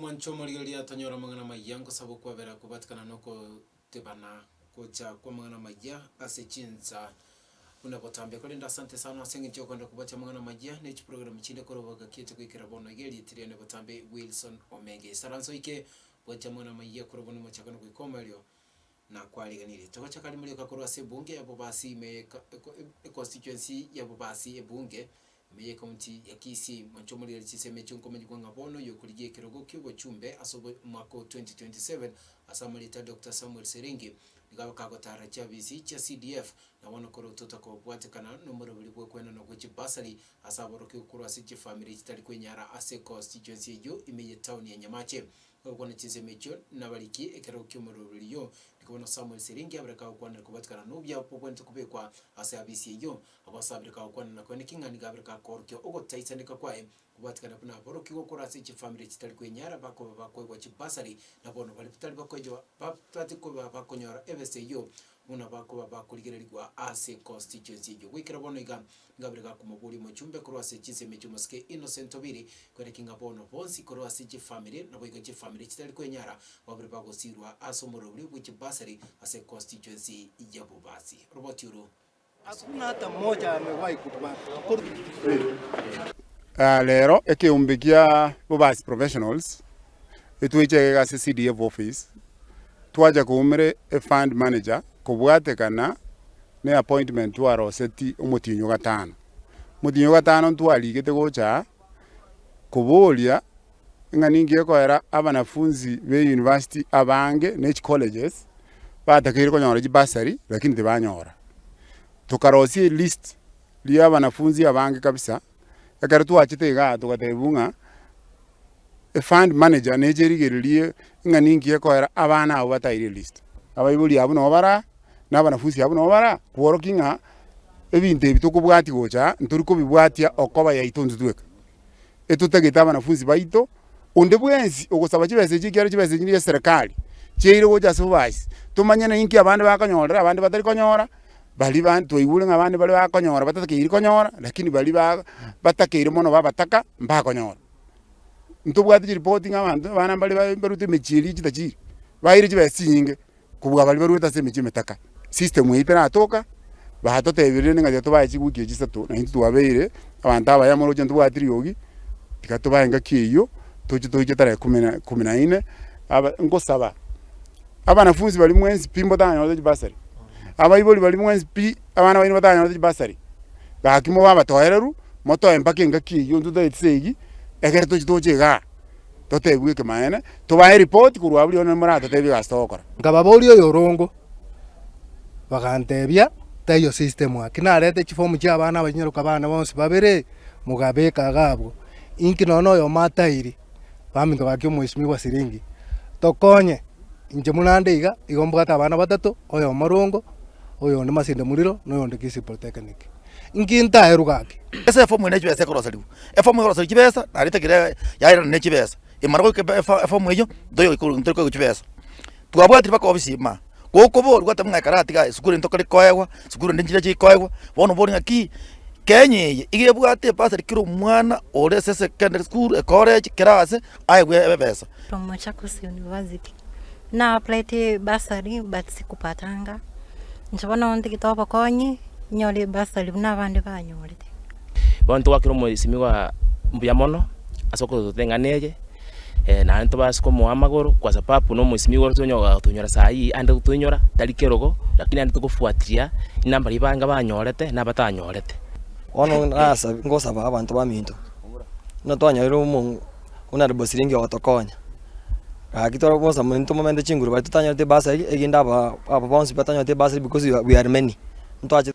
Mwanche omorigereria tonyore amang'ana amayia ngosaba okwabera kobatikana na okotebana gocha kw'amang'ana amayia ase chinsa buna botambe. Korende asante sana ase eng'encho yokoenda kobwatia amang'ana amayia ne chiprogram chinde korwa bagakiete goikera bono iga erieta riane botambe Wilson Omenge. Isaransa oike bwatia amang'ana amayia korwa bono omochakano goika omoerio nakwariganirie. Togochaka rimo rioka korwa ase ebunge ya Bobasi ime ye econstituency ya Bobasi ebunge ime ye county ya Kisii. Mwanche omorigereria chinsemo echio nkomanyigwa ng'a bono oyokorigia ekerogo ki'obochumbe ase omwaka o 2027 ase amarieta Doctor Samuel Siringi nigo abe kagotara chiabisi chia CDF na bono korotota kobwatekana nomoroberi bw'okoenana gwe chibasari ase aborokigwa korwa ase chifamiri chitari kwenyara ase econstituency eyio ime ye town ya Nyamache. Ogokwana chinsemo echio nabariki ekerogo ki'omoroberio, nigo bono Samuel Siringi abereke agokwanera kobatikana nobuya bobwenerete kobekwa ase abisi eyio. Abwo ase abereke agokwana na koeneki ng'a nigo abereke akoorokia ogotaisaneka kwaye kobatikana buna aborokigwa korwa ase chifamiri chitari kwenyara bakoba bakoegwa chibasari na bono baria batari bakoenywa batari koba bakonyora ebesa eyio buna bakoba bakorigererigwa ase constituency eyio. Goikera bono iga, nigo abere gakomoboria omochumbe korwa ase chinsemo echio omosike Innocent Obiri, kwereki ng'a bono bonsi korwa ase chifamiri naboigo chifamiri chitari kwenyara babere bagosirwa ase omorobrio bwe chibasari ase constituency ya Bobasi. Roboti oro. Hakuna hata mmoja amewahi kupata. Rero ekeombe kia Bobasi Professionals etweche iga ase CDF office twacha koumera efund manager kobwatekana ne appointment twaroseti omotienyi o gatano. Omotienyi o gatano ntwarigete gocha aa koboria ng'a ninki gekoera abanafunzi be university abange ne chicolleges batakeire konyora chibursary lakini tibanyora. Tokarosia elist ria abanafunzi abange kabisa, ekero twachete igaa togatebiwa ng'a efund manager neche erigererie ng'a ninki gekoera abana abwo bataire elist. Abaibori abwo nabo bara, na abanafunsi abwo nabo bara, kworokia ng'a ebinto ebi tokobwatia gocha aa, ntori kobibwatia okoba yaito intwe tweka. Etotagete abanafunsi baito, onde bwensi ogosaba chibesa echi ekiagera chibesa echi ne eserekari, chiaire gocha ase obasi, tomanye ninki abande bakonyorera abande batari konyora, baria ba twaigure ng'a abande baria bakonyora batatakeiri konyora, lakini baria ba batakeire mono babataka mbakonyora. Ntobwate chiripoti ng'a abanto abana mbare ba barwete emechie eria chitachiri, baire chibesa chinyinge kobua baria barwete ase emechie emetaka. System eyio teratoka, batotebirie rende ng'a tiga tobae chiwiki echi isato na intwe twabeire abanto abaya moroche ntobwati riogi, tiga tobae engaki eyio toche toike tarehe kumi na kumi na inne, aba nkosaba abanafunzi baria mwensi pi mbotanyorete chibasari, abaibori baria mwensi pi abana baino batanyorete chibasari, gaki mobe abatoereru motoe mpaka engaki eyio intwe totaeti esegi, ekere tochi toche igaa. Totebigwe ekemanene, tobae eripoti korwa abwo rirorio moratotebie egasi togokora. Nkababoria oyorongo, bagantebia, Taiyo system aa. Ki narete chifomu chia abana abanyaroka bane bonsi babere, mogabeka iga abwo. Inki nonya na oyomo atairi, baminto gaki omwesimigwa siringi, tokonye, inche buna nde iga, igo mbwate abana batato, oyomo rongo, oyonde Masinde Muliro, na oyonde Kisii Polytechnic. Inki ntaerwe gaki? Ase efomu eye ne chibesa ekoroseriwa, efomu ekoroseriwa chibesa nario etakire yairana ne chibesa, emara goika efe efomu eywo ntoyoikuru ntorikoigwa chibesa. Twabwatire mpaka ofisi imaa, gokoborwa gwateba ng'a ekero atiga esukuru eye ntokore koegwa, sukuru ende nchiria chikoegwa, bono obori ng'aki Kenya eye iga ebwate ebasari kera omwana ore ase esekendary school, ecollege, kera ase aegwe ebesa. From Machakos University. Na applied bursary but sikupatanga. Inche bono ntigete obokonyi, nyore ebursary buna abande banyorete. Bono ntogwakera omoisimigwa mbuya mono ase okototenga eye, naende ntobase komoa amagoro kwa sababu na omoisimigwa ore tonyora gotonyora saii ande gotonyora tari kerogo, lakini naende togofuatilia inamba riria banga banyorete na abatanyorete. Bono nasa ngosaba abanto baminto, buna twanyorire omo buna Siringi ogotokonya, gaki tore bosa intwe tomomente chinguru baria totanyoreti ebasari erinde aba aba bonsi batanyoreti ebasari because we are many, ntwache.